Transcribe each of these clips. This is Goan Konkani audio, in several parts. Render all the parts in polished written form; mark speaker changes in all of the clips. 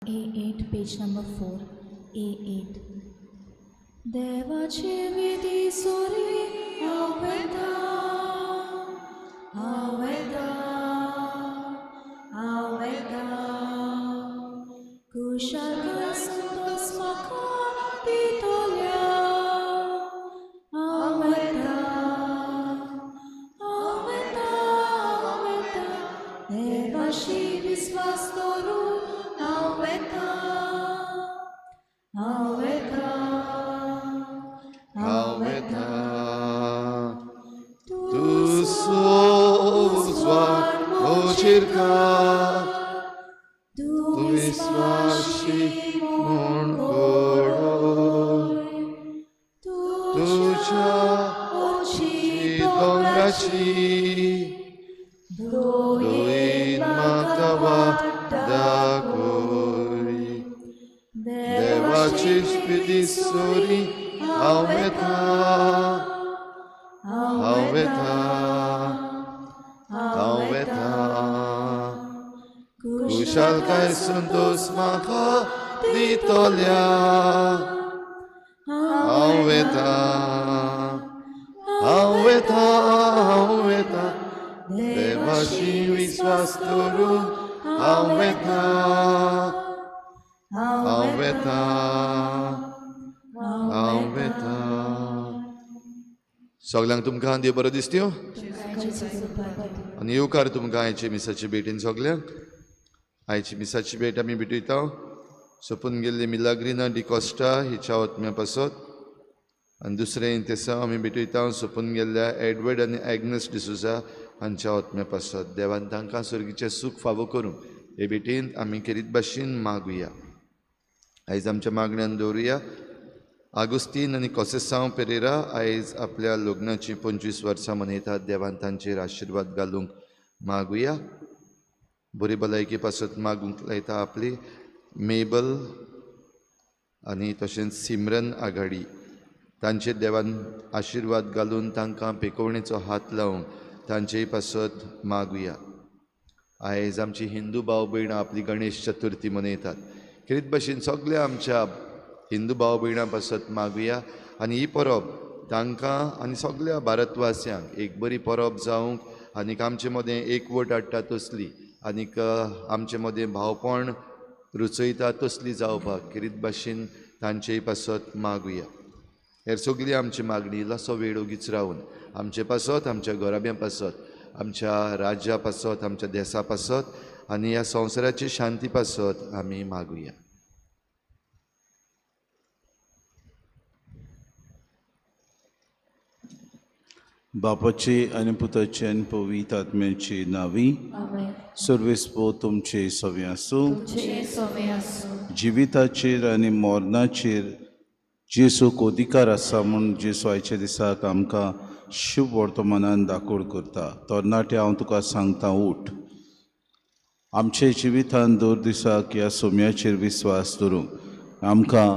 Speaker 1: A8, page number 4, A8. देवाचे विधी सोरी हांव वेता, हांव वेता, हांव वेता. खुशालकाय संतोस म्हाका दितल्या. हांव वेता, हांव वेता, हांव वेता. देवाशी विस्वास दवरून हांव वेता, हांव वेता,
Speaker 2: हांव वेता. तूं सोजवाड मोचिरका,
Speaker 1: तूं
Speaker 2: विस्वाशी म्हूण घडय. तुज्या दोंगराची दोन म्हाका वाट दाखय. देवाची स्पिती सोरी हांव वेता, हांव वेता, हांव वेता. खुशालकाय संतोस म्हाका दितल्या. हांव वेता, हांव वेता, हांव वेता. देवाशी विस्वास दवरून हांव वेता, हांव वेता, हांव वेता. सगल्यांक तुमकां देव बरो दिसत्यो आनी येवकार तुमकां आयचे मिसाचे भेटीन. सगल्यांक आयची मिसाची भेट आमी भेटयता सोंपून गेल्ली मिलाग्रिना डिकॉस्टा हिच्या आत्म्या पासत आनी दुसरें तेसांव आमी भेटयता सोंपून गेल्ल्या एडवर्ड आनी एग्नस डिसोजा हांच्या आत्म्या पासत. देवान तांकां सर्गीचें सूख फावो करूं हे भेटीन आमी खेरीत भाशेन मागुया. आयज आमच्या मागण्यान दवरुया आगुस्तीन आनी कोसेसांव पेरेरा आयज आपल्या लग्नाची 25 वर्सां मनयतात. देवान तांचेर आशिर्वाद घालूंक मागुया. बरी भलायकी पासत मागूंक लायता आपली मेबल आनी तशेंच सिमरन आघाडी. तांचेर देवान आशिर्वाद घालून तांकां पेकोवणेचो हात लावन तांचेय पासत मागुया. आयज आमची हिंदू भाव भयणां आपली गणेश चतुर्थी मनयतात. खेरीत भाशेन सगल्या आमच्या हिंदू भाव भयणां पासत मागुया आनी ही परब तांकां आनी सगल्या भारतवासियांक एक बरी परब जावंक आनीक आमचे मदें एकवट हाडटा तसली आनीक आमचे मदें भावपण रुचयता तसली जावपाक खेरीत भाशेन तांचेय पासत मागुया. हेर सगळी आमची मागणी इल्लोसो वेळ ओगीच रावन आमचे पासत, आमच्या घराब्या पासत, आमच्या राज्या पासत, आमच्या देसा पासत आनी ह्या संवसाराची शांती पासत आमी मागुया.
Speaker 3: बापाचे आनी पुताचे आनी पवित्र आत्म्याचे नांवी. सर्वेस्पो तुमचे सवे आसूं. जिविताचेर आनी मरणाचेर जेजूक अधिकार आसा म्हूण जेजू आयच्या दिसाक आमकां शुभ वर्तमानान दाखोड करता. तरणाटे, हांव तुका सांगता, उठ. आमच्या जिवितान दर दिसाक ह्या सोम्याचेर विस्वास दवरूंक आमकां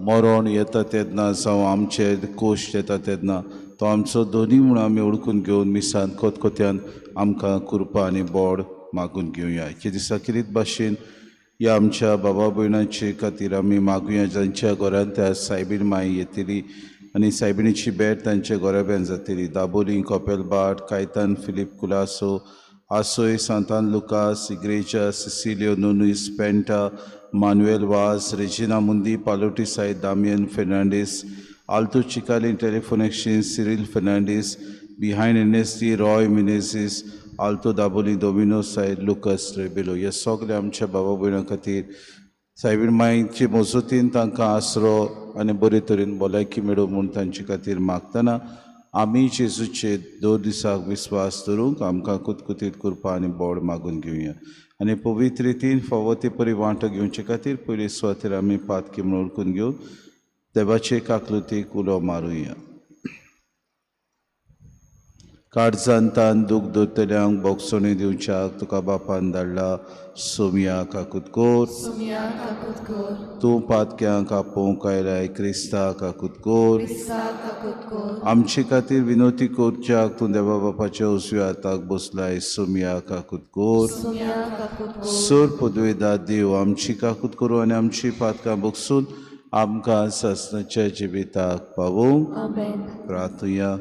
Speaker 3: मरण येता तेन्ना जावं आमचे कोश्ट येता तेन्ना तो आमचो दोनी म्हूण आमी ओळखून घेवन मिसान खतखत्यान आमकां कृपा आनी बोड मागून घेवया. ह्या दिसा खेरीत भाशेन ह्या आमच्या बाबा भयणाचे खातीर आमी मागुया जांच्या घरांत त्या सायबीण माई येतली आनी सायबिणीची भेट तांच्या घराब्यान जातली. दाबोली, कोपेलबाट, कायतान फिलीप कुलासो, आसोय, सांतान लुकास, इग्रेजा, सिसिलियो नुनीस, पेंटा, मानुएल वास, रेजिना मुंदी, पालोटी सायद, Damian Fernandes, Alto Chicalim telephone exchange, Cyril Fernandes, behind N S D, Roy Menezes, Alto Dabolim Domino सायद, लुकस रेबेलो. ह्या सगल्या आमच्या बाबा भयणां खातीर सायबीण माईचे मजतीन तांकां आसरो आनी बरे तरेन भलायकी मेळूं म्हूण तांचे खातीर मागतना आमी जेजूचे दर दिसाक विस्वास दवरूंक आमकां कुतकुतीत कृपा आनी बोड मागून घेवया आनी पवित्र रितीन फावो ते परी वांटो घेवचे खातीर पयले सुवातेर आमी पातकी म्हूण ओळखून घेवन देवाचे काकलुतीक उलो मारुया. काळजान तान दूख दोतल्यांक बोगसणी दिवच्याक तुका बापान धाडला सोमया काकूत कोर। तूं पातक्यांक आपोवंक आयलाय क्रिस्ता काकूत कोर। आमचे खातीर विनोती करच्याक तूं देवा बापाच्या उजव्या हाताक बसलाय सोमया काकूत कोर। सोर पदवेदा देव आमची काकूत करूं आनी आमची पातकां बगसून आमकां सासणाच्या जिविताक पावोवं। प्रार्थुया।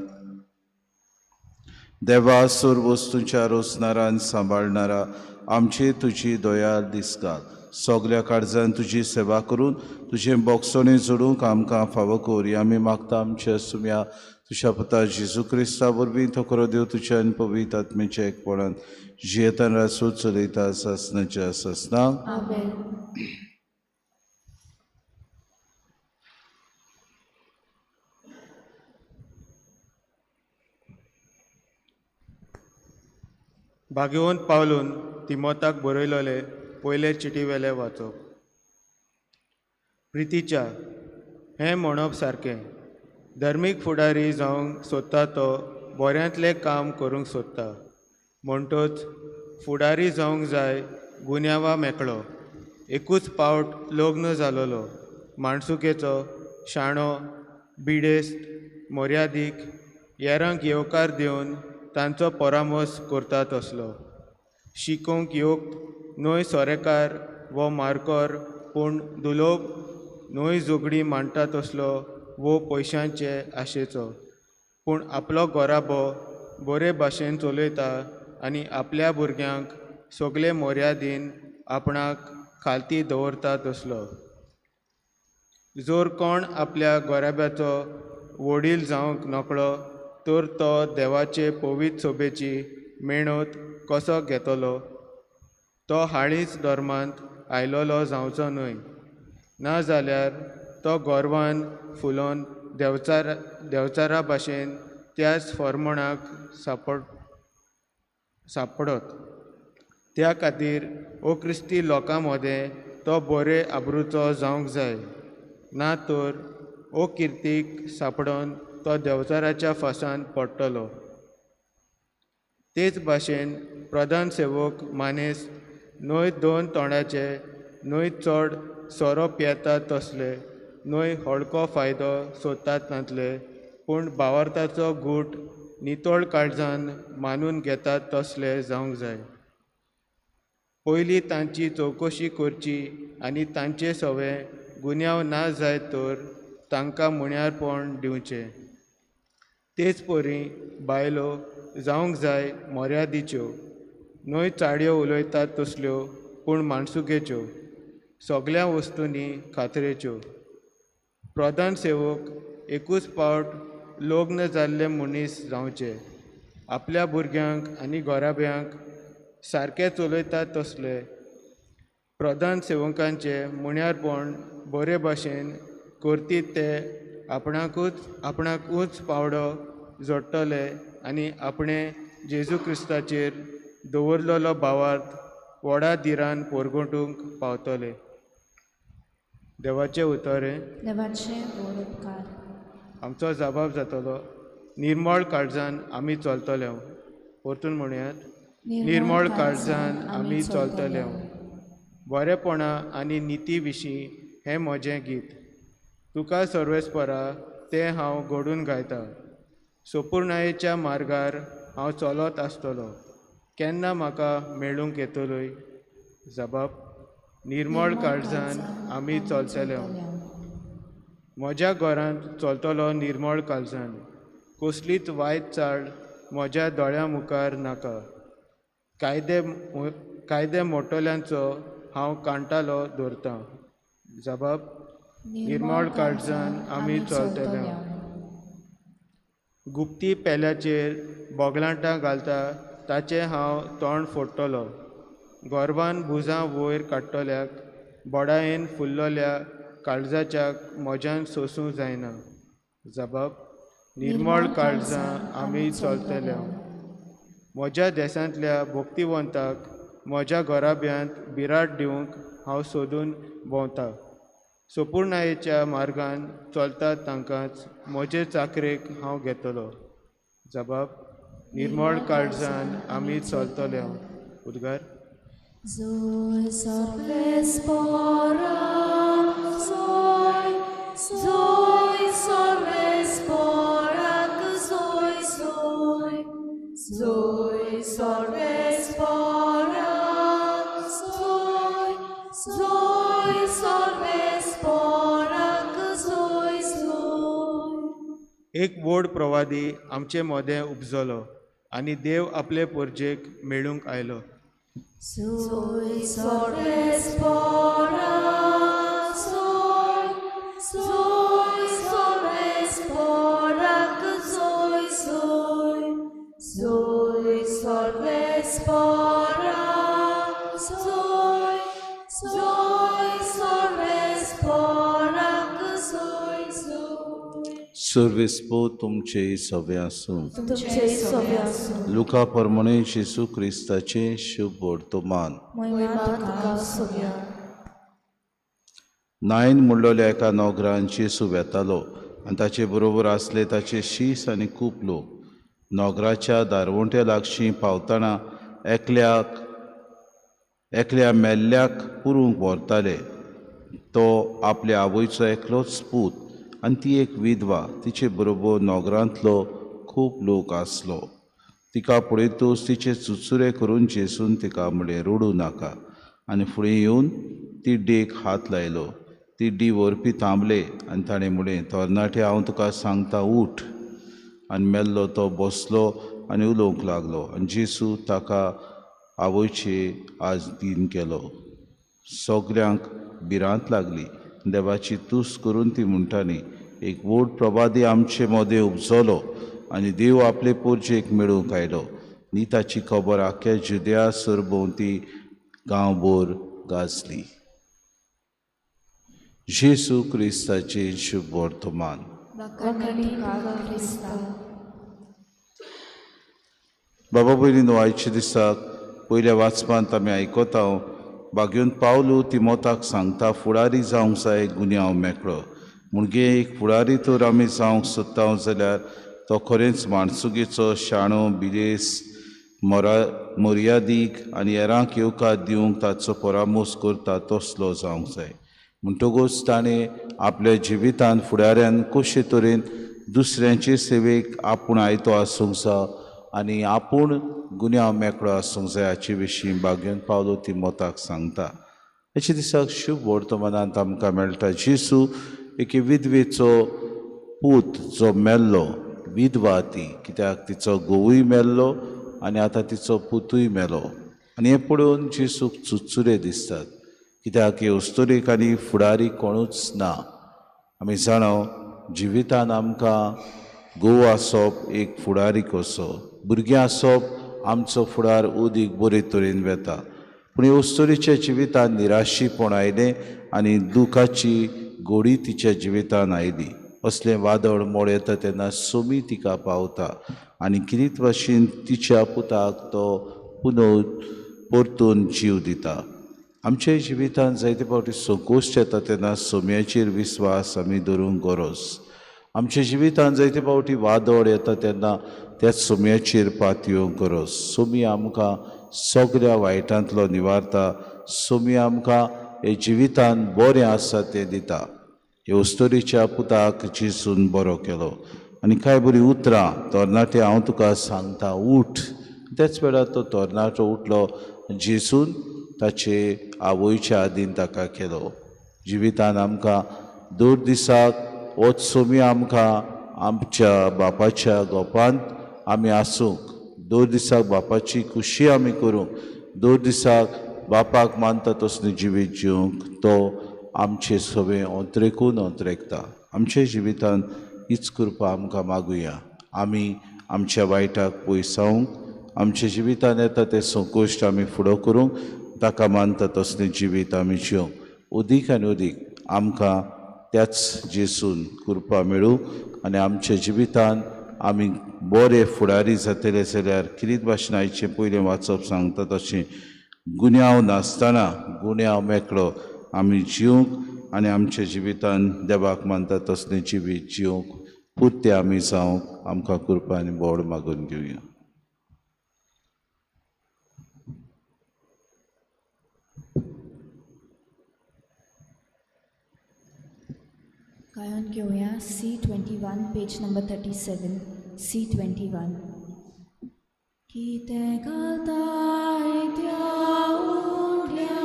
Speaker 3: देवा सोर वस्तूंच्या रोसणारान सांबाळणारा आमचे तुजी दया दिसकाल सगल्या काळजान तुजी सेवा करून तुजें बोगसणें जोडूंक आमकां फावो कर। आमी मागता आमच्या सुम्या तुज्या पुता जेजू क्रिस्ता वरवीं तो खरो देव तुज्या आनी पवित्र आत्म्याच्या एकपणान जियेतान रासो चलयता सासणाच्या सासणाक।
Speaker 4: भाग्यवंत पावलून तिमोताक बरयलोले पयले चिटीवेले वाचप। प्रितीच्या हें म्हणप सारकें धर्मीक फुडारी जावंक सोदता तो बऱ्यांतलें काम करूंक सोदता म्हणटच फुडारी जावंक जाय गुन्यांवा मेकळो एकूच पावट लग्न जालोलो माणसुकेचो शाणो बिडेस्त मर्यादीक येरांक येवकार दिवन तांचो परामर्श करता तसलो शिकोवंक योग्य न्हय सोरेकार वो मारकोर पूण दुलोब न्हय झगडी मांडटा तसलो वो पयशांचे आशेचो पूण आपलो घराबो बरे भाशेन चलयता आनी आपल्या भुरग्यांक सगळे मर्यादीन आपणाक खालती दवरता तसलो। जर कोण आपल्या घराब्याचो वडील जावंक नकळो तर तो देवाचे पवित्र सोबेची मेणत कसो घेतलो? तो हाळीच धर्मांत आयलोलो जावचो न्हय, ना जाल्यार तो गोरवान फुलोवन देवचारा भाशेन त्याच फॉर्मणाक सापडत। त्या खातीर ओ क्रिस्ती लोकां मदें तो बरे आबरूचो जावंक जाय, ना तर ओ किर्तीक सापडोन तो देवचाराच्या फासान पडटलो। तेच भाशेन प्रधान सेवक मानेस्त न्हय दोन तोंडाचे, न्हय चड सोरो पियेतात तसले, न्हय हळको फायदो सोदतात नातले, पूण भावार्थाचो गूट नितळ काळजान मानून घेतात तसले जावंक जाय। पयलीं तांची चवकशी करची आनी तांचे सवे गुन्यांव ना जायत तर तांकां मुण्यारपण दिवचें। तेच परी बायलो जावंक जाय मर्यादीच्यो, न्हय चाडयो उलयतात तसल्यो, पूण माणसुकेच्यो, सगल्या वस्तूंनी खात्रेच्यो। प्रधान सेवक एकूच पावट लग्न जाल्ले मनीस जावचे, आपल्या भुरग्यांक आनी घराब्यांक सारकें चलयतात तसले। प्रधान सेवकांचें मुण्यारपण बरे भाशेन करतीत ते आपणाकूच पावडो जोडटले आनी आपणें जेजू क्रिस्ताचेर दवरलेलो भावार्थ व्हडा धिरान परगटूंक पावतले। देवाचें उतर हें।
Speaker 1: देवाचें व्हड उपकार।
Speaker 4: आमचो जबाब जातलो निर्मळ काळजान आमी चलतले। परतून म्हणयात, निर्मळ काळजान आमी चलतले। बरेपणा आनी निती विशीं हें म्हजें गीत, तुका सर्वेस्परा तें हांव घडून गायता। सोपुर्णायेच्या मार्गार हांव चलत आसतलो, केन्ना म्हाका मेळूंक येतलोय? जबाब, निर्मळ काळजान आमी चलतले। म्हज्या घरांत चलतलो निर्मळ काळजान, कसलीच वायट चाळ म्हज्या दोळ्यां मुखार नाका। कायदे मोडटल्यांचो हांव कांटालो दवरतां। जबाब, निर्मळ काळजान आमी चलतले। गुप्ती पेल्याचेर बोगलांटां घालता ताचें हांव तोंड फोडटलो। गोरवान भुजां वयर काडटल्याक बडायेन फुल्लोल्या काळजाच्याक म्हज्यान सोसूं जायना। जबाब, निर्मळ काळजान आमी चलतले। म्हज्या देशांतल्या भक्तिवंताक म्हज्या घराब्यांत बिराड दिवंक हांव सोदून भोंवता। सोपुर्णायेच्या मार्गान चलतात तांकांच म्हजे चाकरेक हांव घेतलो। जबाब, निर्मळ काळजान आमी चलतले. उद्गार.
Speaker 1: Zoe sorvespora, Zoe, Zoe sorvespora, Zoe, Zoe, Zoe sorvespora, Zoe, Zoe sorvespora, Zoe, Zoe.
Speaker 4: एक व्हड प्रवादी आमचे मदें उपजलो आनी देव आपले पोरजेक मेळूंक आयलो.
Speaker 1: Zoe sorvespora, Zoe, Zoe sorvespora, Zoe, Zoe, Zoe sorvespora, Zoe, Zoe sorvespora, Zoe, Zoe.
Speaker 3: सर्वेस्पो तुमचे सवे आसूं.
Speaker 1: तुमचे सवे आसूं.
Speaker 3: लुका प्रमाणे जेजू क्रिस्ताचें शुभ वर्तमान.
Speaker 1: महिमा तुका सोव्या.
Speaker 3: नायन म्हणलेल्या एका नोगरान जेजू वेतालो आनी ताचे बरोबर आसले ताचे शीस आनी खूब लोक. नोगराच्या दारवंट्या लागशीं पावतना एकल्या मेल्ल्याक पुरूंक व्हरताले. तो आपल्या आवयचो एकलोच पूत आनी ती एक विधवा. तिचे बरोबर नोगरांतलो खूब लोक आसलो. तिका पळयतूच तिचे चुचुरे करून जेजून तिका म्हणलें, रडूं नाका. आनी फुडें येवन ती डेक हात लायलो. ती डी व्हरपी थांबले आनी ताणें म्हणलें, तरणाटे, हांव तुका सांगता, उठ. आनी मेल्लो तो बसलो आनी उलोवंक लागलो. आनी जेजू ताका आवयचे आज दीन केलो. सगल्यांक भिरांत लागली. देवाची तुस्त करून ती म्हणटाली, एक व्हड प्रवादी आमचे मदें उपजलो आनी देव आपले पोरजेक मेळूंक आयलो. नी ताची खबर आख्या जुद्या सरभोंवती गांवभर गाजली. जेजू क्रिस्ताचें शुभ वर्तमान. बाबा भयणीनो, आयच्या दिसाक पयल्या वाचपांत आमी आयकता बागेवन पावलू तिमोताक सांगता, फुडारी जावंक जाय गुन्यांव मेकळो. मुगे एक फुडारी तर आमी जावंक सोदता जाल्यार तो खरेंच माणसुगेचो शाणो, बिलेस, मर्यादीक आनी हेरांक येवकार दिवंक ताचो परामोस करता तसलो जावंक जाय. म्हणटकूच ताणें आपल्या जिवितांत फुडाऱ्यान कशे तरेन दुसऱ्यांचे सेवेक आपूण आयतो आसूंक जाय आनी आपूण गुन्यांव मेकळो आसूंक जाय हाचे विशीं बागेवन पावलो तिमोताक सांगता. हाचे दिसाक शुभ वर्तमानांत आमकां मेळटा जेजू एके विधवेचो पूत जो मेल्लो, विधवा ती, कित्याक तिचो घोवूय मेल्लो आनी आतां तिचो पुतूय मेलो. आनी हें पळोवन जेजूक चुरचुरे दिसतात, कित्याक हे अस्तुरेक आनी फुडारी कोणूच ना. आमी जाणा जिवितान आमकां घोव आसप एक फुडारी कसो, भुरगीं आसप आमचो फुडार उदीक बरे तरेन वेता. पूण हे अस्तुरेच्या जिवितान निराशीपण आयलें आनी दुखाची गोडी तिच्या जिवितान आयली. असलें वादळ मोड येता तेन्ना सोमी तिका पावता आनी किरीत भाशेन तिच्या पुताक तो पुनव परतून जीव दिता. आमच्या जिवितान जायते फावटी संकोश्ट येता तेन्ना सोम्याचेर विस्वास आमी दवरूंक गरज. आमच्या जिवितान जायते फावटी वादळ येता तेन्ना त्याच सोम्याचेर पातयेवंक गरज. सोमी आमकां सगळ्या वायटांतलो निवारता. सोमी आमकां हे जिवितान बरें आसा तें दिता. हे अस्तुरेच्या पुताक जेजून बरो केलो. आनी कांय बरीं उतरां, तरणाटे हांव तुका सांगता, उठ. त्याच वेळार तो तरणाटो उठलो, जेजून ताचे आवयच्या आदीन ताका केलो. जिवितान आमकां दर दिसाक होच सोमी आमकां आमच्या बापाच्या गोपांत आमी आसूंक, दर दिसाक बापाची खुशी आमी करूंक, दर दिसाक बापाक मानता तसलें जिवीत जिवंक तो आमचे सगळें अंतरेकून अंतरेकता. आमच्या जिवितान हीच कृपा आमकां मागुया. आमी आमच्या वायटाक पयसावंक, आमच्या जिवितान येता तें संकोश्ट आमी फुडो करूंक, ताका मानता तसलें जिवीत आमी जिवंक. अदीक आनी अदीक आमकां त्याच जेजून कृपा मेळूं आनी आमच्या जिवितान आमी बरे फुडारी जातले जाल्यार किरीत भाशेन आयचें पयलें वाचप सांगता तशें गुन्यांव नासतना गुन्यांव मेकळो आमी जिवंक आनी आमच्या जिवितान देवाक मानता तसलें जिवीत जिवंक पुरतें आमी जावंक आमकां कृपा आनी बोड मागून घेवया.
Speaker 1: गायन घेवया C21, page number 37, C21. कितें घालताय त्या उंडल्या,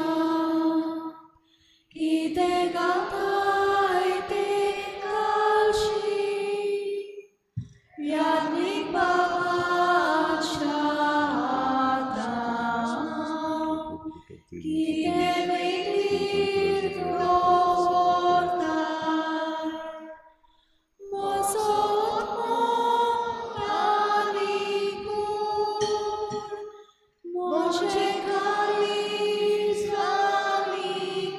Speaker 1: कितें घालताय ते घालशी, व्याधीक बाबाच्या हातान, कितें वेतीर दवरताय, म्हजो आत्मो आनी कूड, म्हजें काळीज आनी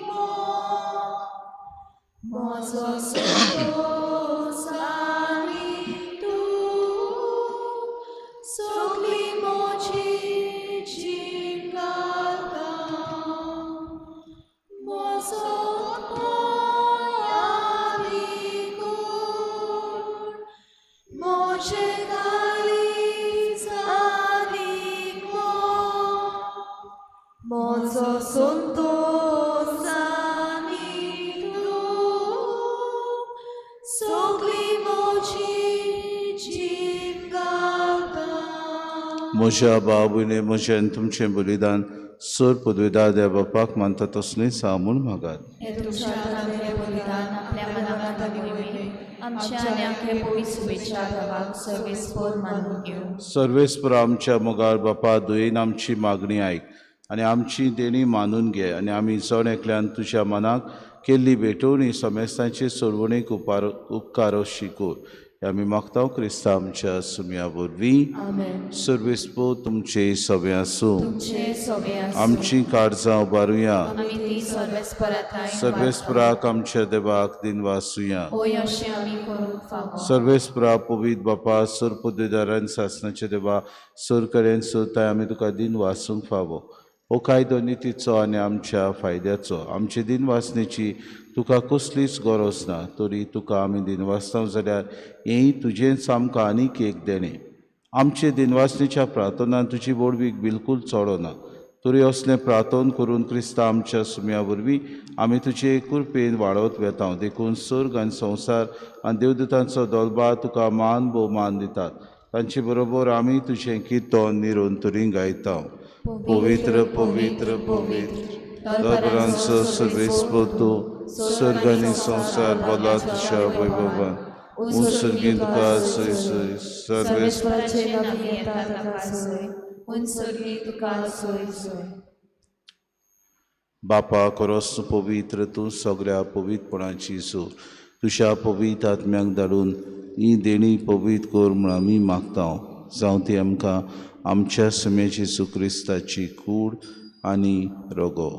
Speaker 1: मोग, म्हजो संतोस आनी तूं, सगळी म्हजी जीण घालता, म्हजो आत्मो आनी कूड, म्हजें काळीज आनी मोग, म्हजो संतोस आनी तूं, सगळी म्हजी जीण घालता.
Speaker 3: म्हज्या भाव भयणी म्हजें आनी तुमचें बलिदान सर पदवेदार देव बापाक मानता तसलेंच हांव म्हूण मागात.
Speaker 1: हे तुमच्या हातांतलें बलिदान आपल्या मनाक वयलें आमच्या आनी आख्या पवित्र शुभेच्छा देवाक सर्वेस्पर मानून घेवं.
Speaker 3: सर्वेस्पर आमच्या मोगाळ बापा, दुयेन आमची मागणी आयक आनी आमची देणी मानून घे आनी आमी जण एकल्यान तुज्या मनाक केल्ली भेटवणी समेस्तांचे सोडवणीक उपकार अशी कर. हे आमी मागता क्रिस्ता आमच्या सुम्या वरवीं.
Speaker 1: आमेन.
Speaker 3: सर्वेस्पर तुमचे सवे आसूं.
Speaker 1: तुमचे सोबे आसूं.
Speaker 3: आमची काळजां उबारुया.
Speaker 1: आमी ती सर्वेस्परा ठांय
Speaker 3: सर्वेस्पराक आमच्या देवाक दिनवासुया.
Speaker 1: होय, अशें आमी करूंक फावो.
Speaker 3: सर्वेस्परा पवित्र बापा, सर पदवेदारान सासणाचे देवा, सर कडेन सोदताय आमी तुका दिन वासूंक फावो. हो कायदो नितीचो आनी आमच्या फायद्याचो. आमचे दिनवासनेची तुका कसलीच गरज ना, तरी तुका आमी दिनवासता जाल्यार हेंय तुजेंच आमकां आनीक एक देणें. आमचे दिनवासनेच्या प्रार्थनान तुजी व्हडवीक बिलकूल चडना, तरी असलें प्रार्थन करून क्रिस्ता आमच्या सुम्या वरवीं आमी तुजे कृपेन वाडत वेता. देखून सर्ग आनी संवसार आनी देवदूतांचो दोलबा तुका मान भोवमान दितात. तांचे बरोबर आमी तुजें किर्तन निरंतरी गायता. पवित्र पवित्र पवित्र दरबारांचो सर्वेस्पर तूं, सर्ग आनी संवसार भरला तुज्या वैभवान. उंच तुका सोय सोय सर्वेस्पर.
Speaker 1: सर्वेस्पराचे नांव येता ताका सोय, उंच तुका सोय सोय.
Speaker 3: बापा कोरोस पवित्र तूं सगळ्या पवित्रपणाची सूर, तुज्या पवित्र आत्म्याक धाडून ही देणी पवित्र कर म्हूण आमी मागता. जावं ती आमकां आमच्या सुमेची जेजू क्रिस्ताची कूड आनी रोगो.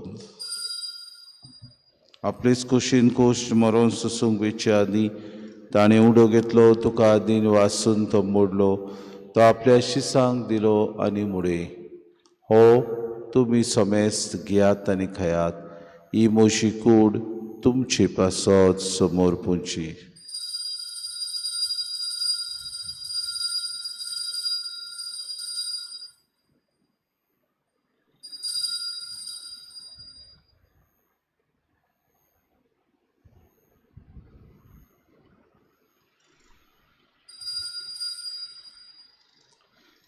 Speaker 3: आपलेच कुशीन कोश्ट मरोन सोसूंक वेचे आदीं ताणें उडो घेतलो, तुका आदीं वासून तो मोडलो, तो आपल्या शिसांक दिलो आनी मुडे, हो तुमी समेस्त घेयात आनी खायात, ही म्हजी कूड तुमचे पासत समोर पुंची.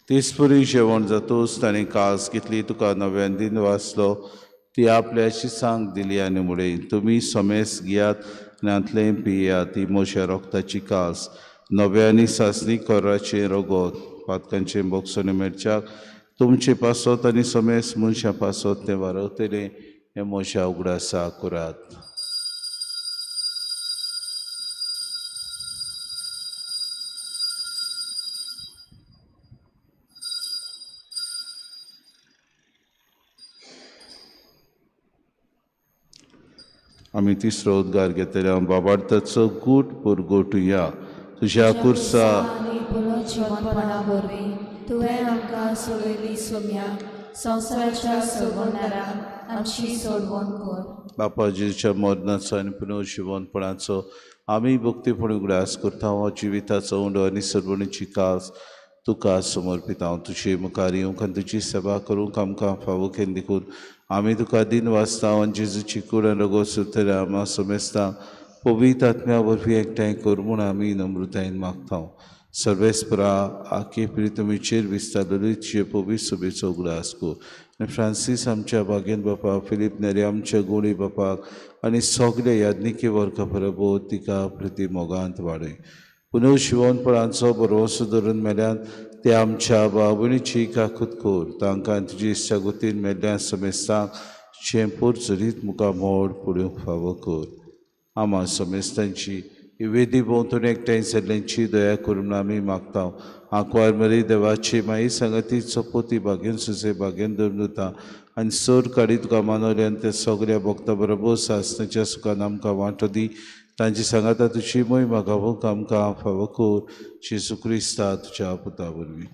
Speaker 3: तेचपरी जेवण जातूच ताणें कास घेतली, तुका नव्यान दिन वाचलो, ती आपल्या शिसांक दिली आनी मुडे, तुमी समेस्त घेयात आनी हांतलें पियात, ती म्हज्या रोगताची कास नव्यानी सासणी कोराचें रोगोत पातकांचें बोगसणें मेळच्याक तुमचे पासत आनी समेस्त मनशां पासत तें वारवतलें हें म्हज्या उगडासा करात. आमी तिसरो उद्गार घेतले. बाबार्थाचो गूट पुरगोटुया तुज्या कुर्सा
Speaker 1: आनी पुनर्जिवनपणा वरवीं तुवें आमकां सोडयली सोम्या संवसाराच्या सोडवणाराक आमची सोडवण कर.
Speaker 3: बापा जेजूच्या मरणाचो आनी पुनर्जिवनपणाचो आमी भक्तीपणी उगडास करता. हो जिविताचो उंडो आनी सोडवणीची कास तुका समर्पिता. तुजे मुखार येवंक आनी तुजी सेवा करूंक आमकां फावो केली देखून आमी तुका दिन वाचता आनी जेजूची कूड आनी रगत सोदतले आमा समेस्ता पवित्र आत्म्या वरवीं एकठांय कर म्हूण आमी नम्रतायेन मागता. सर्वेस्परा आखे प्रितमीचेर विस्तारलेली तुजे पवित्र सभेचो उगडास कर आनी फ्रांसीस आमच्या भागेन बापा, फिलीप नेरी आमच्या गोडी बापाक आनी सगळे याज्ञिकी वर्गा बरोबर तिका प्रती मोगांत वाडय. पुनः शिवणपणाचो भरवंसो धरून मेल्यान ते आमच्या भाव भयणीची काकूत कर. तांकां तुजी इश्टागतीन मेल्ल्या समेस्तांक चेंपूर चरीत मुखार मोड पडूंक फावो कर. आमा समेस्तांची वेदी भोंवतणी एकठांय जाल्ल्यांची दया करून आमी मागता. आंकवार मरी देवाची माई सांगाती चपोती भाग्यन सुसे भाग्यन धरून दिता आनी सर काडी तुका मानवले आनी ते सगळ्या भक्ता बरोबर सासणाच्या सुखान आमकां वांटो दी. तांची सांगाता तुजी मोहिमा गावोवंक आमकां फावो कर. जेजू क्रिस्ता तुज्या पुता वरवीं.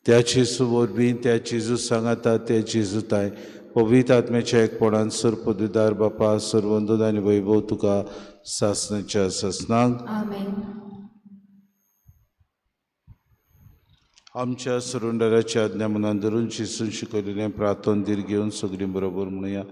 Speaker 3: त्या जेजू वरवीं, त्या जेजू सांगाता, त्या जेजू ताय पवित्र आत्म्याच्या एकपणान सर पदवीदार बापा सर्वंदन आनी वैभव तुका सासणाच्या सासणाक.
Speaker 1: आमेन.
Speaker 3: आमच्या सरुंडराच्या आज्ञा मनान धरून जेजून शिकयलेलें प्रार्थन धीर घेवन सगळीं बरोबर म्हणुया.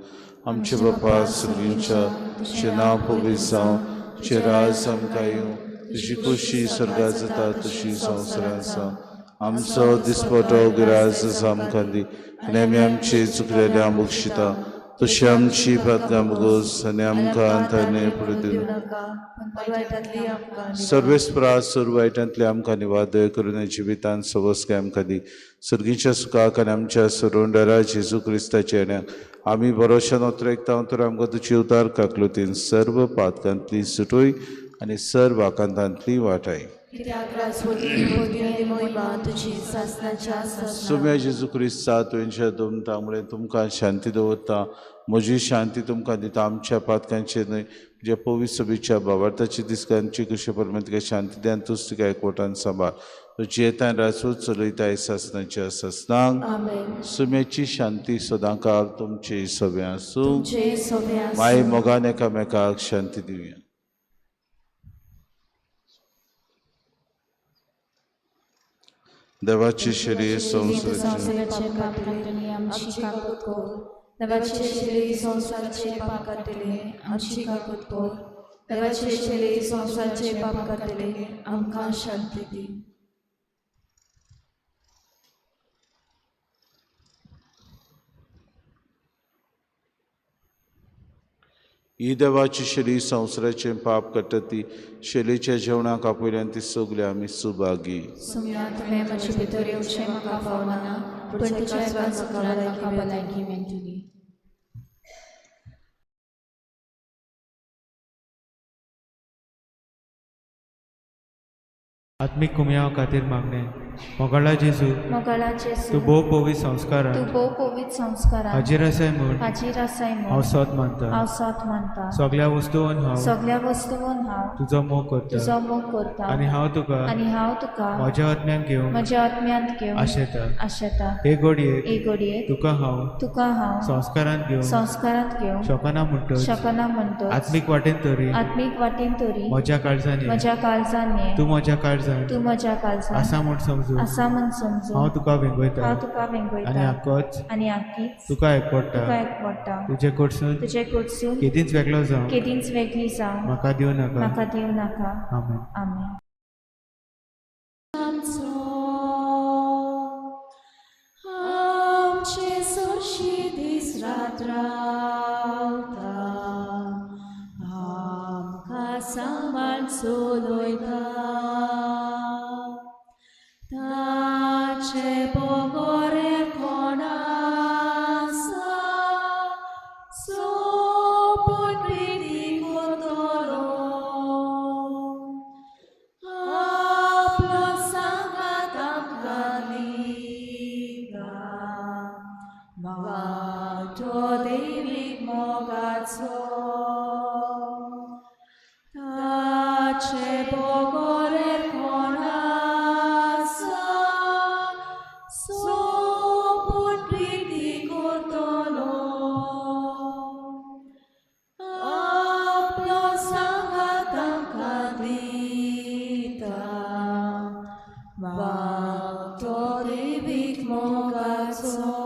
Speaker 3: आमचे बापा सगळींच्या, तुजें नांव पवित्र जावं, तुजें राज आमकां येवं, तुजी खोशी स्वर्गात जाता तशी संवसारांत जावं. आमचो दिसपटो गिराज आमकां दी आनी आमी आमचे चुकलेल्या बक्षिता तशी आमची प्रार्थना बगोस आनी आमकां अंताने फुडें दिवं. सर्वेस्परा सर्व वायटांतले आमकां निवार दया करून जिवितान सवस्काय आमकां दी. सर्गीच्या सुखाक आनी आमच्या सरोंडरा जेजू क्रिस्ताच्या येण्याक आमी बरोशान ओतरेकता तर आमकां तुजी उदार काकलुतीन सर्व पातकांतली सुटोय आनी सर्व आकांतांतली वाटाय. सुम्या जेजू क्रिस्ता तुवेंच्या दोन मुळे तुमकां शांती दवरता, म्हजी शांती तुमकां दिता. आमच्या पातकांचेर न्हय तुज्या पवित्र सभेच्या भावार्थाची दिसकांची कशें प्रमाण तुका शांती दी आनी तूच तुका एकवटान सांबाळ. तूं जियेतान राजवट चलयताय सासणाच्या सासणाक. सुम्याची शांती सदांकाळ तुमचे सगळें आसूं. माय मोगान एकामेकाक शांती दिवया. देवाची शरीर संवसाराचे
Speaker 1: पाप काडटले आमची काकूत कर. देवाचे शरीर संवसाराचे पाप काडटले आमची काकूत कर. देवाचे शरीर संवसाराचे पाप काडटले आमकां शांती दी.
Speaker 3: ही देवाची शरीर संवसाराचें पाप काडटा ती शैलीच्या जेवणाक आपयल्यान ती सगळी आमी सुभागी.
Speaker 1: सुम्या तुवें म्हजे भितर येवचें म्हाका फावना, पूण तुज्या एका सुत्रान म्हाका भलायकी मेळटली.
Speaker 5: आत्मीक कुमयाव खातीर मागणें. मोगाळा जेजू,
Speaker 1: मोगाळा जेजू,
Speaker 5: तूं भोव पवित्र संस्कारान
Speaker 1: तूं भोव पवित्र संस्कारान
Speaker 5: हाजीर आसाय म्हूण
Speaker 1: हाजीर आसाय म्हूण
Speaker 5: हांव सोत मानता.
Speaker 1: हांव सोत मानता.
Speaker 5: सगळ्या वस्तून हांव
Speaker 1: सगळ्या वस्तून हांव
Speaker 5: तुजो मोग करता
Speaker 1: तुजो मोग करता
Speaker 5: आनी हांव तुका
Speaker 1: म्हज्या आत्म्यांत घेवन
Speaker 5: आशेता.
Speaker 1: आशेता.
Speaker 5: हे घडयेक
Speaker 1: हे घडयेक
Speaker 5: तुका हांव
Speaker 1: संस्कारांत घेवंक
Speaker 5: शकना म्हणटच
Speaker 1: आत्मीक
Speaker 5: वाटेन तरी
Speaker 1: म्हज्या काळजान ये.
Speaker 5: तूं म्हज्या काळजान
Speaker 1: आसा
Speaker 5: म्हूण समजून
Speaker 1: हांव
Speaker 5: तुका वेंगयता
Speaker 1: आनी
Speaker 5: आकोच
Speaker 1: आनी आकीच
Speaker 5: तुका
Speaker 1: एकवटा.
Speaker 5: तुजे कडसून
Speaker 1: केदींच
Speaker 5: वेगळो जावं
Speaker 1: म्हाका
Speaker 5: दिवं नाका.
Speaker 1: आमेन.
Speaker 5: आमेन.
Speaker 1: आमचे सोशी दीस रात रावता, आमकां सांबाळ चलयता. ताचे बगोरे कोण आसा, सोपून प्रिती करतलो. आपलो सांगात आमकां दिता, वाटो देवीक मोगाचो. ताचे बगोरे कोण आसा, सोपून प्रिती करतलो. आपलो सांगात आमकां दिता, वाटो देवीक मोगाचो.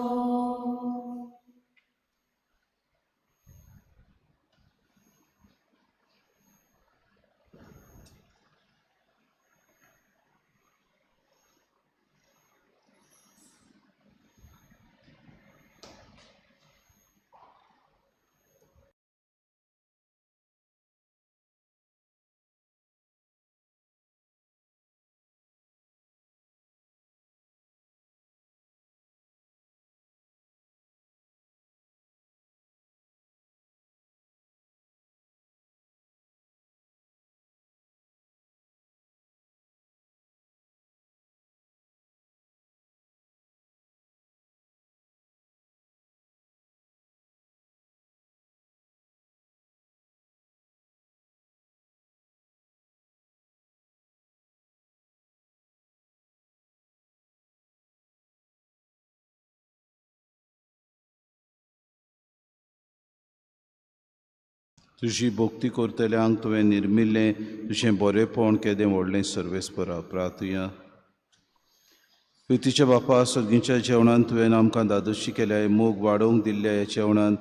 Speaker 3: तुजी भक्ती करतल्यांक तुवें निर्मिल्लें तुजें बरेंपण केदें व्हडलें सर्वेस्परा. प्रार्थुया. प्रितीच्या बापा, सर्गीच्या जेवणान तुवें आमकां दादोशी केल्या, मोग वाडोवंक दिल्ल्या ह्या जेवणान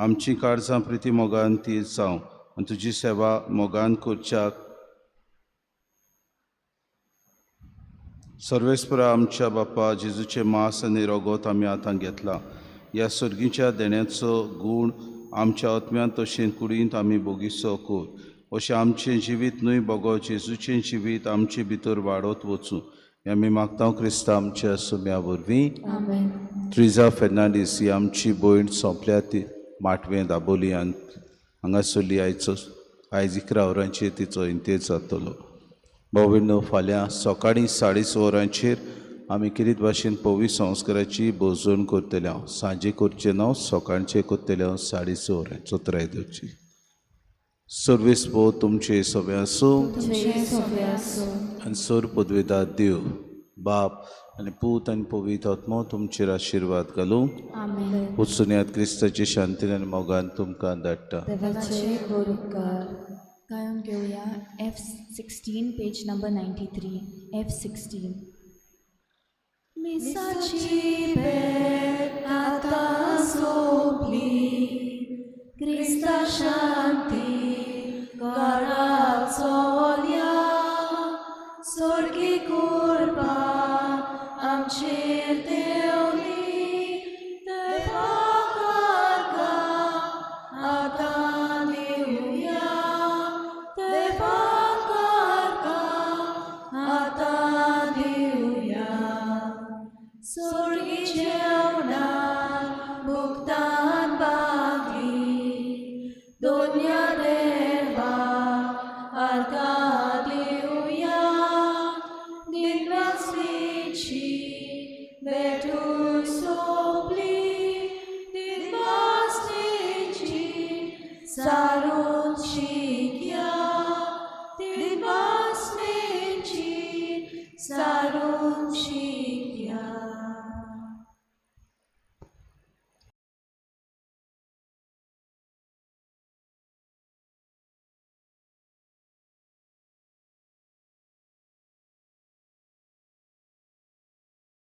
Speaker 3: आमची काळजां प्रिती मोगान ती जावं आनी तुजी सेवा मोगान करच्याक सर्वेस्परा आमच्या बापा जेजूचें मांस आनी रगत आमी आतां घेतलां. ह्या सर्गीच्या देण्याचो गूण आमच्या आत्म्यांत तशें कुडींत आमी बोगीसो कर, अशें आमचें जिवीत न्हय बगो जेजूचें जिवीत आमचे भितर वाडत वचूं. हें आमी मागता क्रिस्ता आमच्या सुम्या वरवीं.
Speaker 1: आमेन.
Speaker 3: ट्रिजा फेर्नांडीस ही आमची भयण सोंपल्या ती माटवें दाबोली आनी हांगासरली आयचो आयज 11 वरांचेर तिचो इंतेर जातलो. भाव फाल्यां सकाळीं 6:30 वरांचेर आमी किरीत भाशेन पवी संस्काराची भोजन करतले हांव. सांजे करचें ना, सकाळचें करतले हांव 6:30 वरांचो त्राय दिवची. सर्वीस भोव तुमचे सगळें आसूं आनी सर पदवेदार देव बाप आनी पूत आनी पवित्र आत्मो तुमचेर आशिर्वाद घालूं. वचुनयात क्रिस्ताचे शांतीन आनी मोगान तुमकां धाडटा.
Speaker 1: गायन घेवया F16 page number 93. F16. मिसाची भेट आतां सोंपली, क्रिस्ता शांती घरा चोल्या, स्वर्गी कृपा आमचेर देवली, देवाक आर्गां आतां दिवया, देवाक आर्गां आतां दिवया. स्वर्गी जेवणान भुगतान बागली, दोन्या देवा आर्गां दिवया, दिनवासलीची भेटूय सोंपली, दिनवासलीची सारू